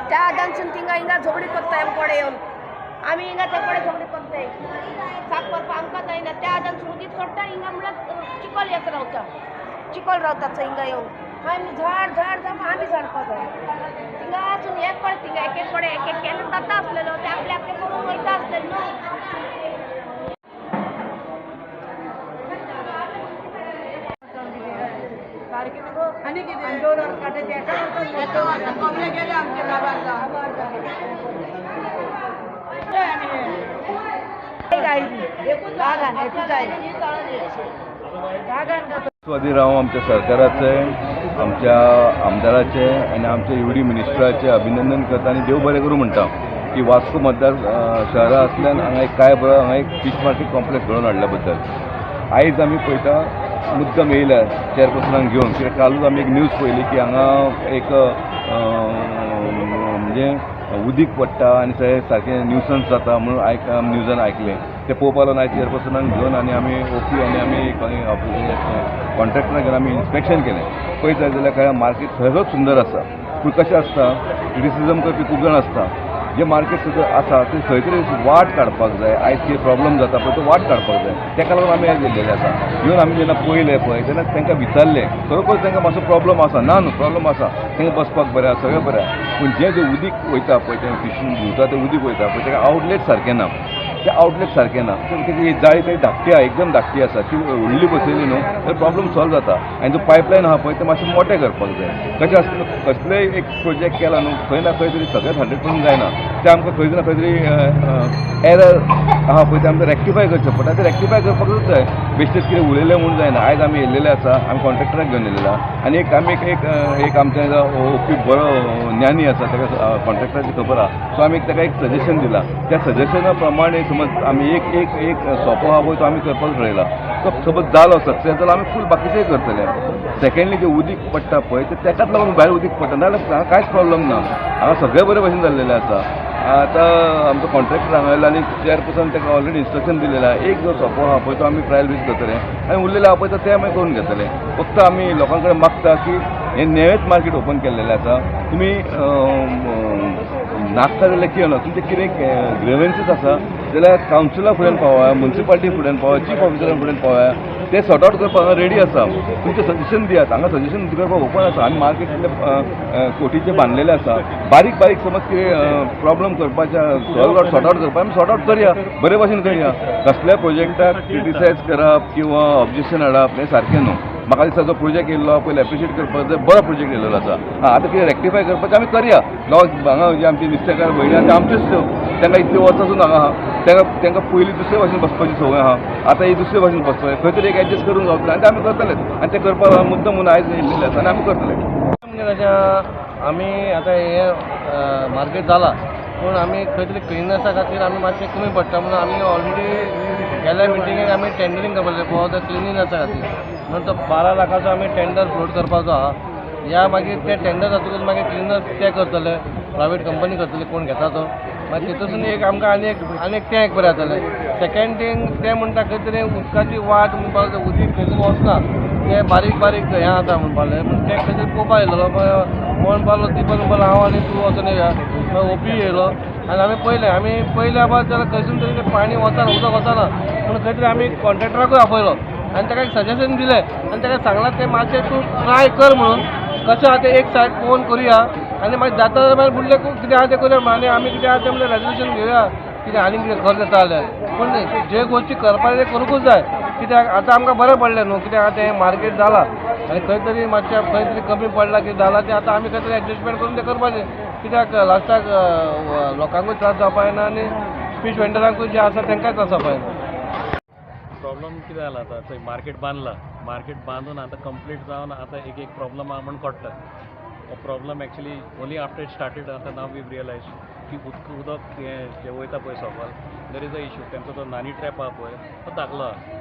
त्या आदानसून थिंगा हिंगा झगडी करताय आमकडे येवन आमी हिंगा ते कडेन झगडी करताय साफ करपाक आमकां जायना. त्या आदानसून उदीक सोडटा हिंगा म्हणल्यार चिखल येत रावता, चिखल रावता हिंगा येवन. मागीर झाड झाड झाड आमी झाडपाक जाय. थिंगासून एक कडेन थिंगा एक एक कडेन एक एक केन्ना जाता आसलेलो ते आपले आपले करून वयता आसलेलो न्हू. आनी कितें दोन वर्सां एका वर्सा कोंबले गेले आमचे काबार राष्ट्रवादी राव आमच्या सरकाराचे, आमच्या आमदाराचे आनी आमच्या युडी मिनिस्टराचे अभिनंदन करता आनी देव बरें करूं म्हणटा की वास्को मतदार शहरा आसल्यान हांगा एक काय बरो हांगा एक फीश मार्केट कॉम्प्लेक्स घडोवन हाडल्या बद्दल. आयज आमी पळयता मुद्दम येयल्या चेअरपर्सनाक घेवन, कित्याक कालूच आमी एक न्यूज पळयली की हांगा एक म्हणजे उदीक पडटा आनी सगळें सारकें न्यूसन्स जाता म्हणून न्यूजान आयकलें. तें पळोवपाक लागून आयज चेअरपर्सनाक घेवन आनी आमी ओपी आनी आमी कॉन्ट्रॅक्टराक घेवन आमी इन्स्पेक्शन केलें. पळयत जाल्यार काय मार्केट खरोच सुंदर आसा. पूण कशें आसता, क्रिटिसिजम करपी खूब जाण आसता. जे मार्केट सुद्दां आसा ते खंय तरी वाट काडपाक जाय. आयज कितें प्रॉब्लम जाता पळय तो वाट काडपाक जाय. ताका लागून आमी आयज येयलेले आसा. येवन आमी जेन्ना पळयलें पळय तेन्ना तांकां विचारलें, खरोखर तांकां मातसो प्रॉब्लम आसा ना न्हू प्रॉब्लम आसा, तांकां बसपाक बरें आसा, सगळें बरें आसा. पूण जें जें उदीक वयता पळय तें फिशींग घुंवता तें उदीक वयता पळय ताका आवटलेट सारकें ना, तें आवटलेट सारकें ना. तेजी जाळी तरी धाकटी आसा, एकदम धाकटी आसा, ती व्हडली बसयली न्हू तर प्रॉब्लम सॉल्व जाता. आनी जो पायपलायन आसा पळय तें मातशें मोटें करपाक जाय. कशें आसता, कसलेय एक प्रोजेक्ट केला न्हू खंय ना खंय तरी सगळेंच 100% जायना, तें आमकां खंय ना खंय तरी एरर आसा पळय तें आमकां रेक्टिफाय करचें पडटा. तें रेक्टिफाय करपाकूच जाय. बेश्टेच कितें उलयलें म्हूण जायना. आयज आमी येयलेले आसा, आमी कॉन्ट्रॅक्टराक घेवन येयलेले आसा आनी एक आमी एक एक आमच्या ओपी बरो ज्ञानी आसा, ताका कॉन्ट्रॅक्टराची खबर आसा. सो आमी ताका एक सजेशन दिलां. त्या सजेशना प्रमाणे समज आमी एक एक एक सोंपो आसा पळय तो आमी करपाक ठरयला. तो समज जालो सक्सेस जाल्यार आमी फूल बाकीचेय करतले. सेकेंडली जें उदीक पडटा पळय तें ताकाच लागून भायर उदीक पडटा, नाजाल्यार कांयच प्रॉब्लम ना. हांगा सगळें बरे भशेन जाल्लेलें आसा. आतां आमचो कॉन्ट्रॅक्टर हांगा आयला आनी चेअरपर्सन ताका ऑलरेडी इन्स्ट्रक्शन दिलेलें आसा. एक जो सोंपो आसा पळय तो आमी ट्रायल बीस करतले आनी उरलेलें आसा पळय तें आमी करून घेतले. फक्त आमी लोकां कडेन मागता की हें नवेंच मार्केट ओपन केल्लेलें आसा, तुमी नाका जाल्यार कितें ना, तुमचें कितें ग्रिवन्सीस आसा जाल्यार कावन्सिला फुड्यान पावया, मुन्सिपालिटी फुड्यान पावया, चीफ ऑफिसरा फुड्यान पावया, ते सॉर्ट आवट करपाक हांगा रेडी आसा. तुमचें सजेशन दियात, हांगा सजेशन करपाक ओपन आसा. आमी मार्केट इतले कोटीचें बांदलेलें आसा, बारीक बारीक समज कितें प्रॉब्लम करपाचें सॉर्ट आवट करपाक आमी सॉर्ट आवट करया, बरे भाशेन करया. कसल्या प्रोजेक्टाक क्रिटिसायज करप किंवा ऑब्जेक्शन हाडप हें सारकें न्हू. म्हाका दिसता जो प्रोजेक्ट येयल्लो पयलीं एप्रिशिएट करपाक जाय, बरो प्रोजेक्ट येयलेलो आसा. आं, आतां कितें रेक्टिफाय करपाचें आमी करया. लोक हांगा जे आमचे नुस्तेकार भयणी आसा ते आमच्योच त्यो, तांकां इतलीं वर्सां सून हांगा आसा, तांकां पयलीं दुसरे भाशेन बसपाची संवय आसा, आतां ही दुसरे भाशेन बसपाक खंय तरी एक एडजस्ट करूंक गावतलें आनी तें आमी करतलेच. आनी तें करपाक मुद्दम म्हणून आयज येयल्लेलें आसा आनी आमी करतले. म्हणजे तशें आमी आतां हें मार्केट जालां, पूण आमी खंय तरी क्लिननेसा खातीर आमी मातशें कमी पडटा म्हणून आमी ऑलरेडी गेल्या मिटिंगेक आमी टेंडरींग करपाचें फॉर the क्लिनिनेसा खातीर. म्हणून तो 12 लाखाचो आमी टेंडर फ्लोट करपाचो आसा. ह्या मागीर ते टेंडर जातकूच मागीर क्लिनर्स ते करतले, प्रायवेट कंपनी करतले कोण घेता तो. मागीर तितूंतसून एक आमकां आनी एक तें एक बरें जातलें. सेकेंड थींग ते म्हणटा खंय तरी उदकाची वाट म्हणपाक लागले, उदीक खंय तरी वचना, तें बारीक बारीक हें आसा म्हणपाक लागले. पूण तें खंय तरी पळोवपाक येयलेलो कोण पावलो दीपक म्हणपाक हांव आनी तूं वचोन येया. मागीर ओपी येयलो आनी आमी पळयलें, आमी पयल्या बाद जाल्यार खंयसून तरी तें पाणी वचना, उदक वचना म्हणून खंय तरी आमी कॉन्ट्रॅक्टराकूय आपयलो आनी ताका एक सजेशन दिलें आनी ताका सांगलां तें मातशें तूं ट्राय कर म्हणून, कशें आहा तें एक सायड पळोवन करुया. आनी मागीर जाता जाल्यार मागीर फुडलें कितें आहा तें करूया आनी आमी कितें आहा तें म्हणल्यार रेजोल्युशन घेवया कितें आनी कितें खर्च जाता जाल्यार. पूण जे गोश्टी करपाक ते करूंकूच जाय, कित्याक आतां आमकां बरें पडलें न्हू, कित्याक आतां हें मार्केट जालां आनी खंय तरी मातशें खंय तरी कमी पडलां कितें जालां तें आतां आमी खंय तरी एडजस्टमेंट करून तें करपाचें, कित्याक लास्टाक लोकांकूय त्रास जावपा जायना आनी फीश वेंडरांकूय जे आसा तांकांय त्रास जावपा जायना. प्रॉब्लम कितें जाला आतां चोय मार्केट बांदला, मार्केट बांदून आतां कंप्लीट जावन आतां एक एक प्रॉब्लम आहा म्हण कळटा. हो problem actually only after it started आतां नाव we realise की उदक उदक हें जें वयता पळय सोकोल there is a issue. तेंचो तो नानी ट्रॅप आहा पळय तो धाकलो आहा,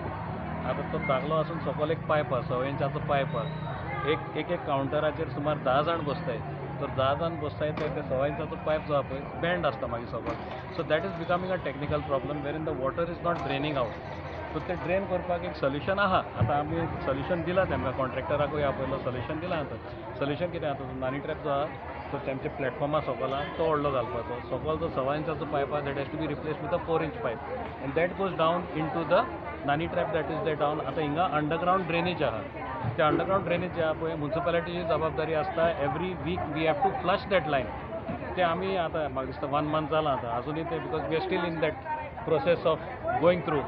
आतां तो धाकलो आसून सोकोल एक पायप आहा, 6 इंचाचो पायप आहा. एक एक एक कावंटराचेर सुमार 10 जाण बसताय, तर 10 जाण बसताय ते 6 इंचाचो पायप जो आहा पळय बँड आसता मागीर सोकोल. So that is becoming a technical problem wherein the water is not draining out. So ते ड्रेन करपाक एक सोल्युशन आहा. आतां आमी सोल्युशन दिलां तेमकां, कॉन्ट्रॅक्टराकूय आपयलो, सोल्युशन दिलां. आतां सोल्युशन कितें आतां नानी ट्रॅप जो आहा तो तेमच्या प्लॅटफॉर्मा सोकोल आहा तो व्हडलो घालपाचो. सोकोल जो 6 इंचाचो पायप आहा that has to be replace with a 4 inch pipe and that goes down into the nani trap that is the down. आतां हिंगा अंडरग्रावंड ड्रेनेज आहा, ते अंडरग्रावंड ड्रेनेज जे आहा पळय म्युनिसिपालिटीची जबाबदारी आसता every week we have to flush that line. ते आमी आतां म्हाका दिसता 1 मंथ जालां आतां आजुनूय ते because we are still in that process of going through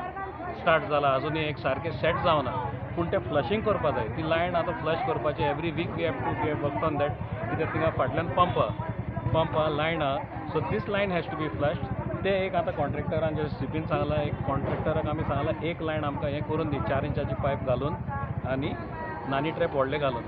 start जाला, आजुनूय एक सारकें सेट जावना. पूण तें फ्लशींग करपा जाय, ती लायन आतां फ्लश करपाची every week we have to be work on that. कित्याक थिंगा फाटल्यान पंप आहा, पंप आहा, लायन आहा, so this line has to be flushed. ते एक आतां कॉन्ट्रॅक्टरान जे सीपीन सांगलां, एक कॉन्ट्रॅक्टराक आमी सांगलां एक लायन आमकां हें करून दी, 4 इंचाची पायप घालून आनी नानी ट्रॅप व्हडलें घालून,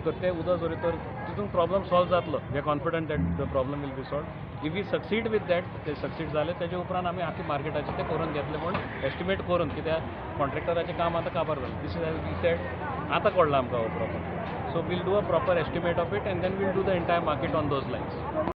तर ते उदक जरी तर तितून प्रॉब्लम सॉल्व जातलो. We are confident that the problem will be solve if we succeed with that. ते सक्सीड जाले तेजे उपरांत आमी आख्खे मार्केटाचें तें करून घेतलें म्हूण एस्टिमेट करून, कित्याक कॉन्ट्रॅक्टराचें काम आतां काबार जालें. This is as we said आतां कळ्ळां आमकां हो problem. So we'll do a proper estimate of it and then we'll do the entire market on those lines.